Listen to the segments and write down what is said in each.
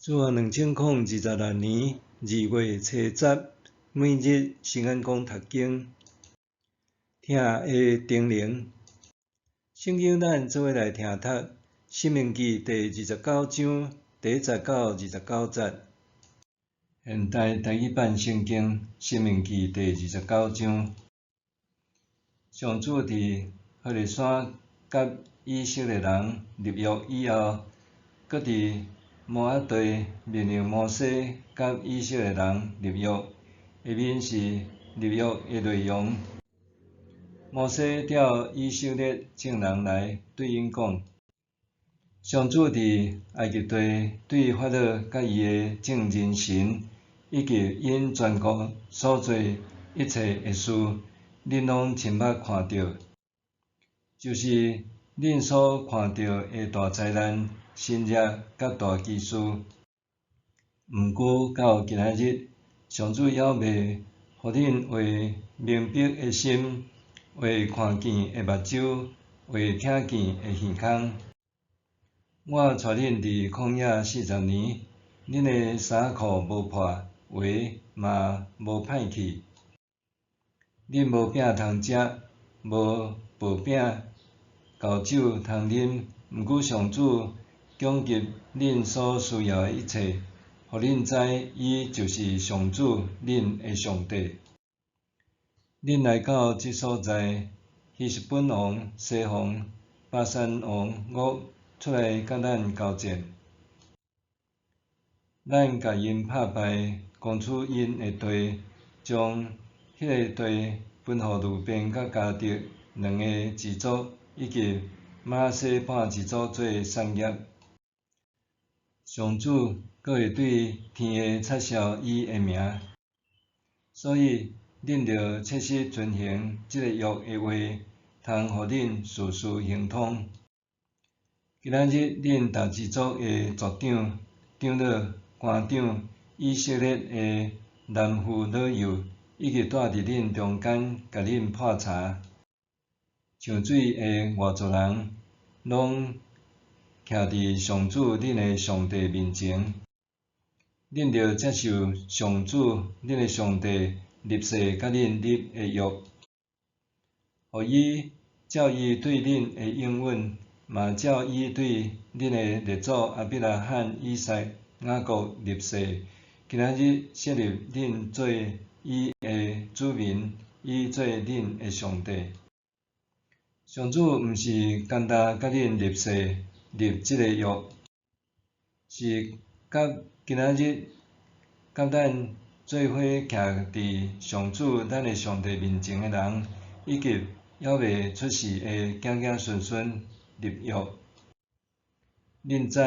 主後2026年2月初十，每日新眼光讀經，疼的叮嚀。聖經咱做伙來聽讀《申命記》第29章第1節到29節。現代台語版聖經《申命記》第二十九章，上主佇何烈山佮以色列人立約以後，閣佇摩押地命令摩西佮以色列人立約，下面是立約的內容。摩西召以色列眾人來，對𪜶講：上主佇埃及地對法老佮伊的眾人臣，以及𪜶全國所做一切的事，恁攏親目看著，就是恁所看著的大災難、神蹟佮大奇事。毋過到今仔日，上主猶未予恁有明白的心，有看見的目睭，有聽見的耳孔。我帶恁佇曠野四十年，恁的衫褲無破，鞋嘛無歹去。恁無餅通食，無薄餅、厚酒通啉。毋過上主供給恁所需要的一切，予恁知伊就是上主恁的上帝。恁來到這所在，希實本王西宏、巴珊王噩出來佮咱交戰，咱共𪜶拍敗，攻取𪜶的地，將彼个地分予流便佮迦得兩个支族，以及瑪拿西半支族做產業。上主閣會對天下插潲伊的名，所以恁著切實遵行這个約的話，通予恁事事亨通。今仔日恁逐支族的族長、長老、官長、以色列的男婦老幼，以及住佇恁中間共恁潑柴、搶水的外族人，攏徛佇上主恁的上帝面前。恁著接受上主恁的上帝立誓佮恁立的約，予伊照伊對恁的應允，嘛照伊對恁的列祖亞伯拉罕、以撒、雅各立誓，今仔日設立恁做伊的子民，伊做恁的上帝。上主毋是干焦佮恁立誓立這个約，是佮今仔日佮咱做伙徛佇上主咱的上帝面前的人，以及猶未出世的囝囝孫孫立約。恁知，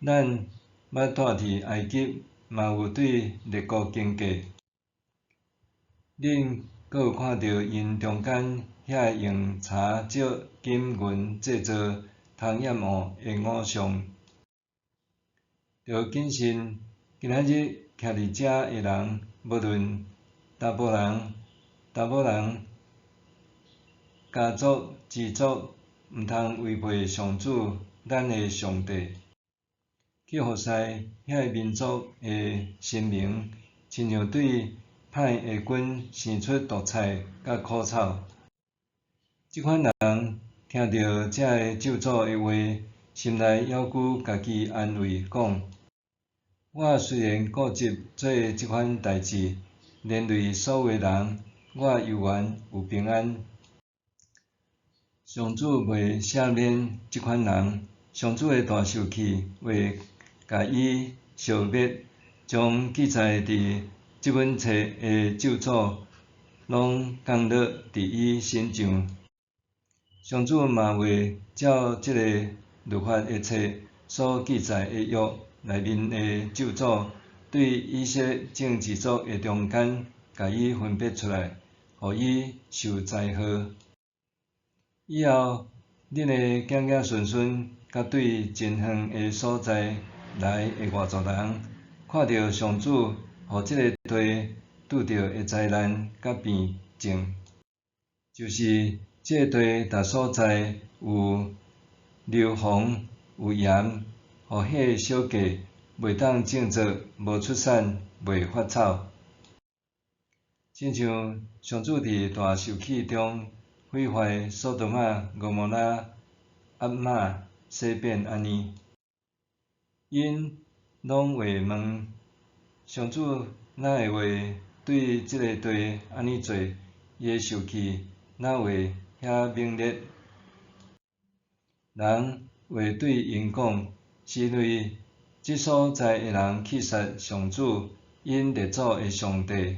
咱捌住佇埃及，嘛有對列國經過。恁閣有看著𪜶中間遐用柴石金銀製造通厭惡的偶像。著謹慎，今仔日徛佇遮的人，無論查埔人、查某人、家族、支族，毋通違背上主咱的上帝，去服侍遐个民族的神明，親像對歹的根生出毒菜佮苦草。這款人聽著這个咒詛的話，心內猶閣家己安慰講：我雖然固執做這款代誌，連累所有人，我猶原有平安。上主袂赦免這款人，上主的大受氣會共伊燒滅，將記載佇這本冊的咒詛攏降落佇伊身上。上主嘛會照這個律法的冊所記載的約內面的咒詛，對以色列眾支族的中間，共伊分別出來，予伊受災禍。以後，恁的囝囝孫孫，佮對真遠的所在來的外族人，看著上主予這个地拄著的災難佮病症，就是這个地逐所在有硫磺、有鹽、予彼个小粿袂当种作，無出產，袂發草。親像上主佇大受氣中毀壞索多瑪、蛾摩拉、押瑪、西變按呢。𪜶攏會問：上主哪會話對這个地按呢做？伊的受氣哪會遐猛烈？人會對𪜶講：是因為這所在的人棄殺上主𪜶列祖的上帝，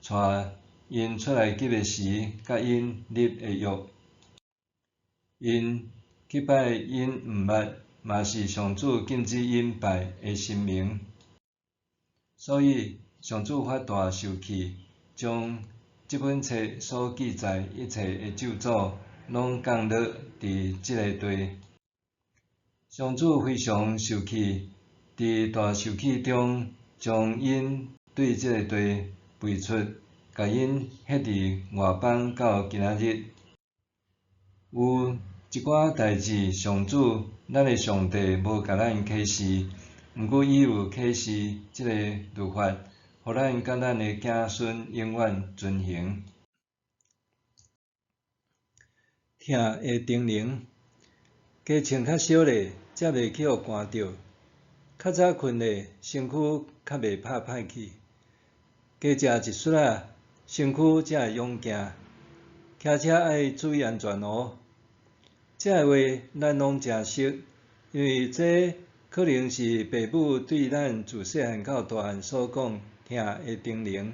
帶𪜶出埃及的時，佮𪜶立的約。𪜶去拜𪜶毋捌，嘛是上主禁止𪜶拜的神明。所以上主發大受氣，將這本冊所記載一切的咒詛，攏降落佇這个地。上主非常受氣，佇大受氣中，將𪜶對這个地排出，共𪜶歇佇外邦到今仔日。有一寡代誌，上主咱的上帝無共咱啟示，毋過伊有啟示這个律法，予咱佮咱的子孫永遠遵行。疼的叮嚀，加穿較少咧，才袂去予寒著；較早睏咧，身軀較袂拍歹去；加食一撮仔，身軀才會勇健。騎車愛注意安全哦。這个話咱攏誠熟，因為這可能是爸母對咱自細漢到大漢所講疼的叮嚀。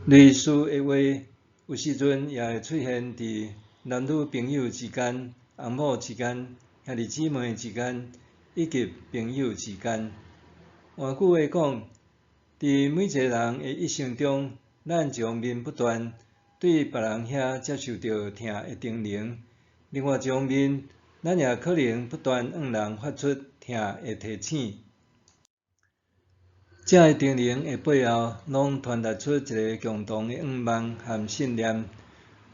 類似的話，有時陣也會出現佇男女朋友之間、翁某之間、兄弟姊妹之間，以及朋友之間。換句話講，佇每一个人的一生中，咱一方面不斷對別人遐接受著疼的叮嚀，另外一方面，咱也可能不斷向人發出疼的提醒。這个叮嚀的背後，攏傳達出一个共同的願望和信念。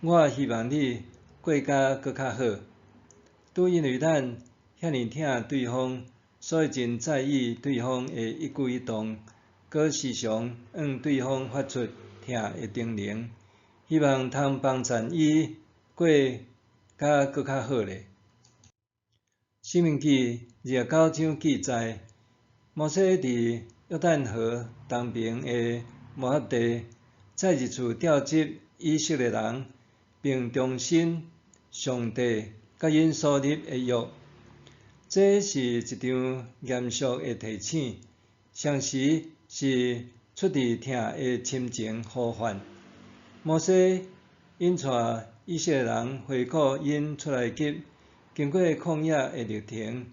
我希望你過甲閣較好。拄因為咱遐爾疼對方，所以真在意對方的一舉一動，閣時常向對方發出疼的叮嚀，希望通幫贊伊過甲閣較好咧。申命記29章記載，摩西佇約旦河東爿的摩押地，再一次召集以色列人，並重申上帝佮𪜶所立的約。這是一場嚴肅的提醒，同時是出自疼的深情呼喚。摩西引帶以色列人回顧𪜶出埃及，經過曠野的歷程，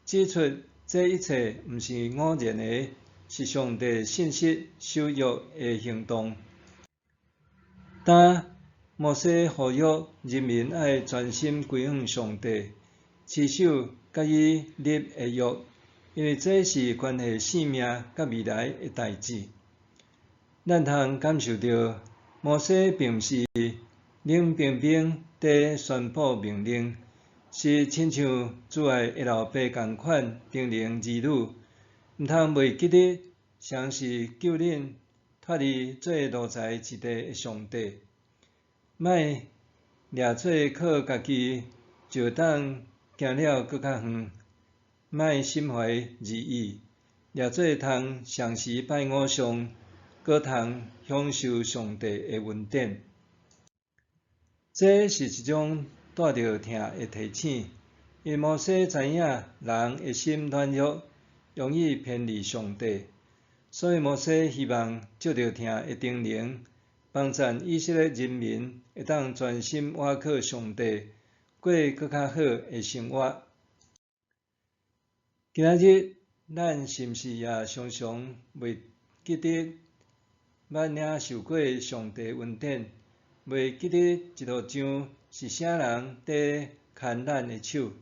指出這一切毋是偶然的，是上帝信實守約的行動。當摩西呼籲人民愛專心歸向上帝，持守佮伊立的約，因為這是關係性命佮未來的代誌。咱通感受著，摩西並毋是冷冰冰佇宣布命令，是親像慈愛的老爸仝款叮嚀兒女，毋通袂記得誰是救恁脫離做奴才之地的上帝。莫掠做靠家己就當行了閣較遠，莫心懷二意，掠做通常時拜偶像，閣通享受上帝的恩典。這是一種帶著疼的提醒，因為摩西知影人的心軟弱，容易偏離上帝，所以摩西希望藉著疼的叮嚀，幫贊以色列人民會當專心倚靠上帝，過閣較好的生活。今仔日，咱是毋是也常常袂記得捌領受過上帝恩典，袂記得一路上是啥人佇牽咱的手？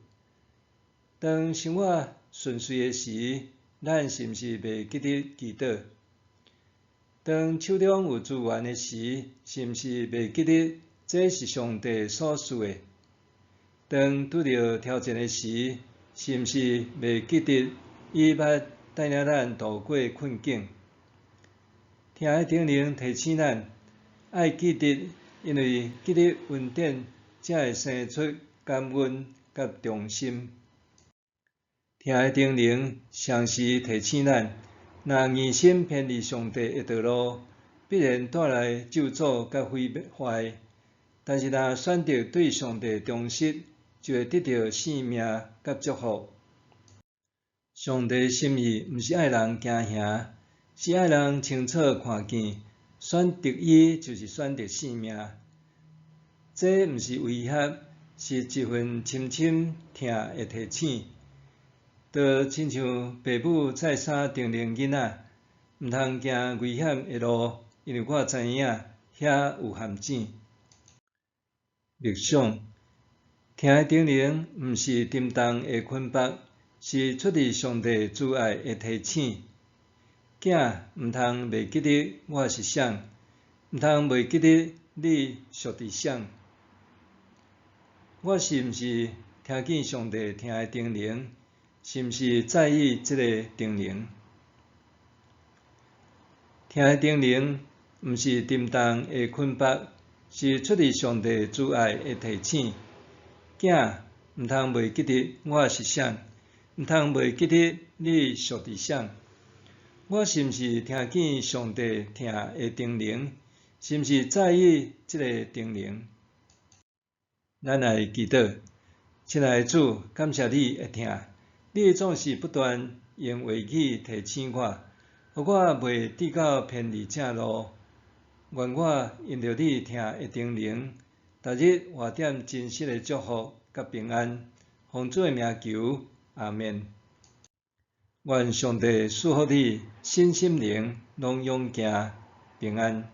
當生活順遂的時，咱是毋是袂記得祈禱？當手中有資源的時，是毋是袂記得這是上帝所賜的？當拄著挑戰的時，是毋是袂記得伊捌帶領咱渡過困境？疼的叮嚀提醒咱，愛記得，因為記得恩典，才會生出感恩佮忠心。疼的叮嚀常時提醒咱，若硬心偏離上帝的道路，必然帶來咒詛佮毀壞；但是若選擇對上帝忠實，就會得著性命佮祝福。上帝心意毋是愛人驚嚇，是愛人清楚看見，選擇伊就是選擇性命。這毋是威脅，是一份深深疼的提醒。就親像爸母再三叮嚀囡仔，毋通行危險的路，因為我知影遐有陷阱。默想，疼的叮嚀毋是沉重的捆縛，是出自上帝慈愛的提醒。囝毋通袂記得我是誰，毋通袂記得你屬佇誰。我是毋是聽見上帝疼的叮嚀？是毋是在意這个叮嚀？疼的叮嚀毋是沉重的捆縛，是出自上帝慈愛的提醒。囝毋通袂記得我是誰，毋通袂記得你屬佇誰。我是毋是聽見上帝疼的叮嚀？是毋是在意這个叮嚀？咱來祈禱，親愛的主，感謝你的疼，你總是不斷用話語提醒我，予我袂跌到偏離正路。願我因著你疼的叮嚀，逐日活踮真實的祝福佮平安。奉主的名求，阿們。願上帝賜福你，身心靈攏勇健平安。